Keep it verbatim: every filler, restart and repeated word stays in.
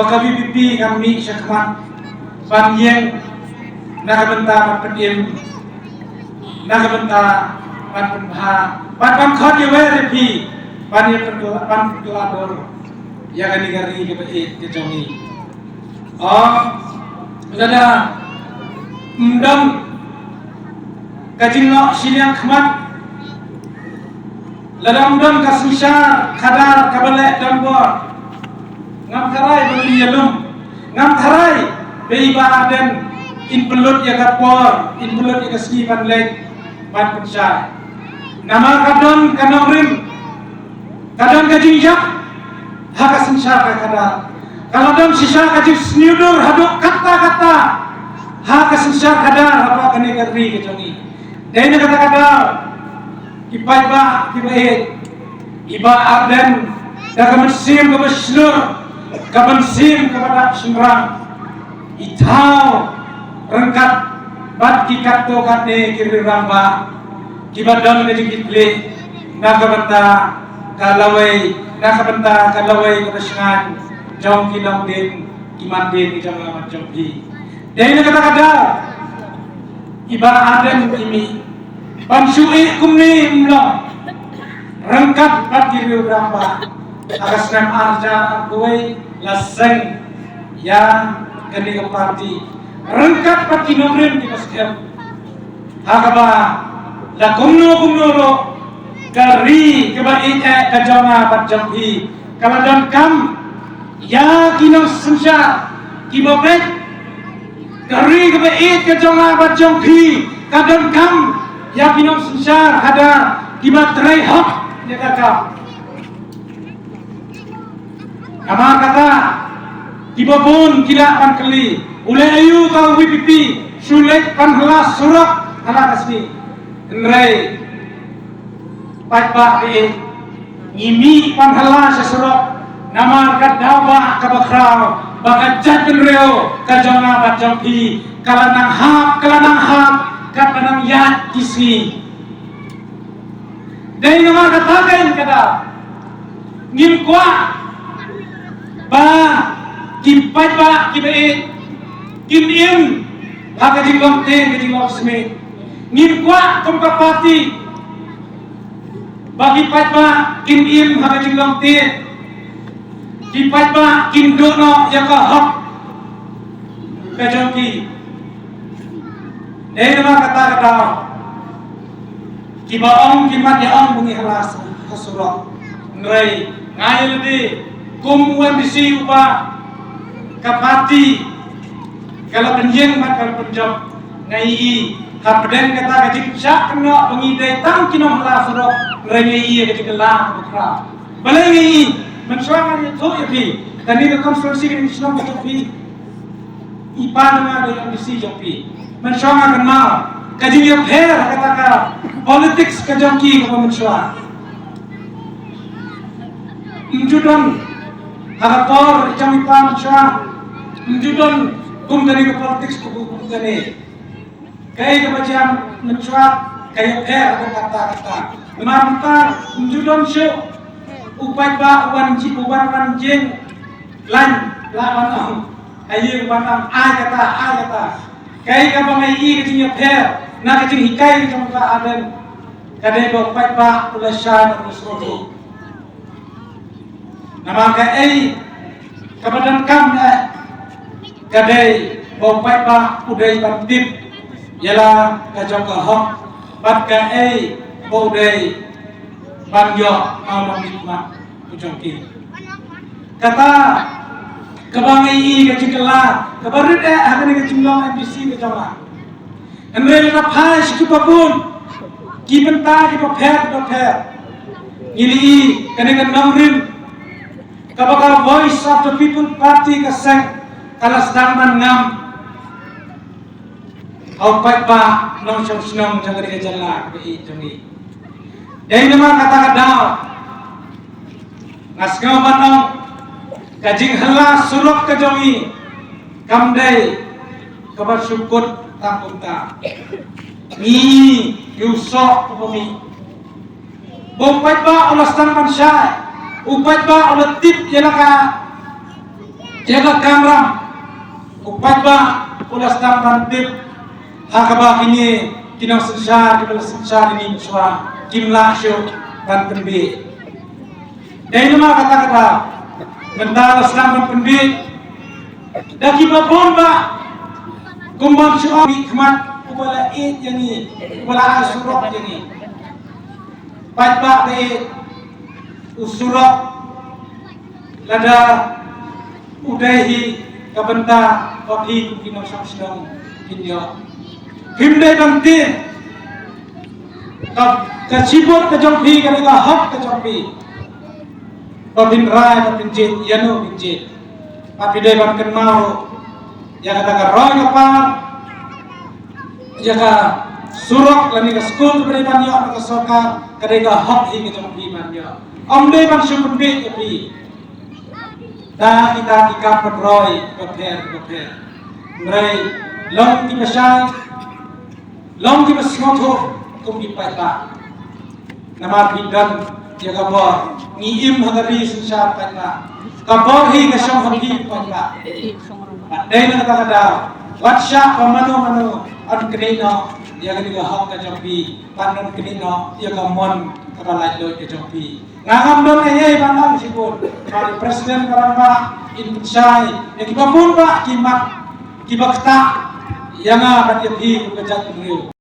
Ka VPP kan mih sha khmat ban ïeng na ka bynta ban pynim, na ka bynta ban pynbha, ban ban khot ïa wer ïa phi ban ïa pynkylla, ban pynkylla dur ïa kane ka ri kaba ïeit ka jong ngi. Ong lada ym don ka jingnoh shiliang khmat, lada ym don ka synshar khadar kaba leh donbor, ngam tharai ba ngin ïalum, ngam tharai ba i Bah Ardent in pynlut ïa ka por, in pynlut ïa ka sngi ban leit ban pynshai. Namar ka don ka nongrim, ka don ka jingïap ha ka synshar ka khadar, ka la don shisha ka jingsniew dur haduh katta katta ha ka synshar khadar hapoh kane ka ri ka jong ngi. Dei na kata ka daw, ki paidbah kiba ïeit, i Bah Ardent da ka mynsiem kaba shlur, ka mynsiem kaba dap shynrang, i thaw ryngkat bad ki katto katne ki riew rangbah kiba don ka jingkitkhlieh na ka bynta ka lawei, na ka bynta ka lawei kaba shngaiñ jong ki longdien ki mandien ki jong nga bad jong phi. Dei na kata ka daw, i Bah Ardent i mih ban shu ïeh kumne ym long, ryngkat bad ki riew rangbah. Ha ka snem ar hajar arphew wei la seng ïa kane ka party ryngkat bad ki nongrim kiba skhem, ha kaba la kumno kumno ruh ka ri kaba ïeit eh ka jong nga bad jong phi ka la donkam ïa ki nongsynshar kiba beit. Ka ri kaba ïeit ka jong nga bad jong phi ka donkam ïa ki nongsynshar khadar kiba trei hok ïa ka kam. Namar kata, kiba bun ki lah ban kylli, u leh aïu uta u VPP shu leit pynhylla surok ha la ka sngi. Hynrei paidbah, ngi mih pynhylla sha surok namar ka daw ba kaba khraw ba ka jaitbynriew ka jong nga bad jong phi ka la nang hap, ka la nang hap katba nang ïaid ki sngi. Dei namar kata kein ka daw ngim kwah ba ki paidbah kiba ïeit kin im ha ka jinglong tieng ka jinglong smiej. Ngim kwah kum ka party ba ki paidbah kin im ha ka jinglong tieng, ki paidbah kin duh noh ïa ka hok ka jong ki. Dei namar kata ka daw kiba ong ki mat ïa ong ba ngi hylla ha surok. Hynrei nga ïa lade kum u MDC uba ka party ka la pynïeng bad ka la pynjop, nga ïohi hapdeng kata ka jingshah kynnoh ba ngi dei tang ki nonghylla surok, hynrei nga ïohi ka jingkylla kaba khraw. Balei nga ïohi? Mynshuwa nga ïathuh ïa phi, kane ka constituency, kane ka shnong ka jong phi, i pa nga dei MDC jong phi. Mynshuwa nga kynmaw ka jingïapher ha kata ka politics ka jong ki kaba mynshuwa. Ym ju don ha ka por jong i pa mynshuwa, ym ju don kum kane ka politics, kum, kum kane. Kaei kaba jia mynshuwa ka ïapher ha ka katta katta. Namar mynta ym ju don shuh u paidbah uban ji, uban wan jinglain, la wan ong, aïu wan ong ai kata, ai kata. Kaei kaba nga ïohi ka jingïapher na ka jinghikai ka jong u Bah Ardent ka dei ba u paidbah u la shai na u sngewthuh. Namar kaei kaba donkam eh ka dei ba u paidbah u dei ban tip ïa la ka jong ka hok bad kaei ba u dei ban ïoh ha u nongmihkhmat u jong ki. Kata kaba nga ïohi ka jingkylla kaba rit eh ha kane ka jinglong MDC ka jong nga. Hynrei lada phai sha kiba bun ki bynta kiba pher kiba pher, ngi la ïohi kane ka nongrim kaba ka Voice of the People Party ka seng ka la sdang ban ngam ha u paidbah nongshong shnong jong kane ka jylla kaba ïeit jong ngi. Dei namar kata ka daw nga sngew ban ong ka jinghylla surok ka jong ngi kam dei kaba shu kut tang kumta. Ngi ïohi u soh uba mih. Ba u paidbah u la sdang ban shai, u paidbah u la tip ïa la ka Ïa ka kamram u paidbah u la sdang ban tip ha kaba kine ki nongsynshar kiba la synshar ïa ngi mynshwa kim lah shuh ban pynbeit. Dei namar kata ka daw mynta la sdang ban pynbeit da kiba bun bah kum ban shu ong mih khmat uba la ïeit ïa ngi, uba la ai surok ïa ngi. Paidbah ba ïeit, u surok lada u dei hi ka bynta ba phi kum ki nongshong shnong phin ïoh. Phim dei ban tieng ka, ka shibun ka jong phi ka dei ka hok ka jong phi. Ba phin rai ba phin jied ïa no phin jied. Ba phi dei ban kynmaw ïa kata ka roi ka par, ïa ka surok lane ka skul kaba dei ban ïoh na ka sorkar ka dei ka hok hi ka jong phi ban ïoh. Ym dei ban shu pynbeit ïa phi da kita ki kam pynroi bapher bapher. Hynrei long kiba shai, long kiba sngewthuh kum ki paidbah. Namar phi don ïa ka bor, ngi im ha ka ri synshar paidbah. Ka bor hi ka shong ha phi paidbah. Bad dei na kata ka daw wat shah ba mano mano yn knieh noh ïa kane ka hok ka jong phi, bad yn knieh noh ïa ka mon kaba laitluid ka jong phi. Nga ngam don ei ei ban ong shibun. Bad i president ka rangbah in pynshai ïa kiba bun bah ki mat kiba ktah ïa nga bad ïa phi kum ka jaitbynriew.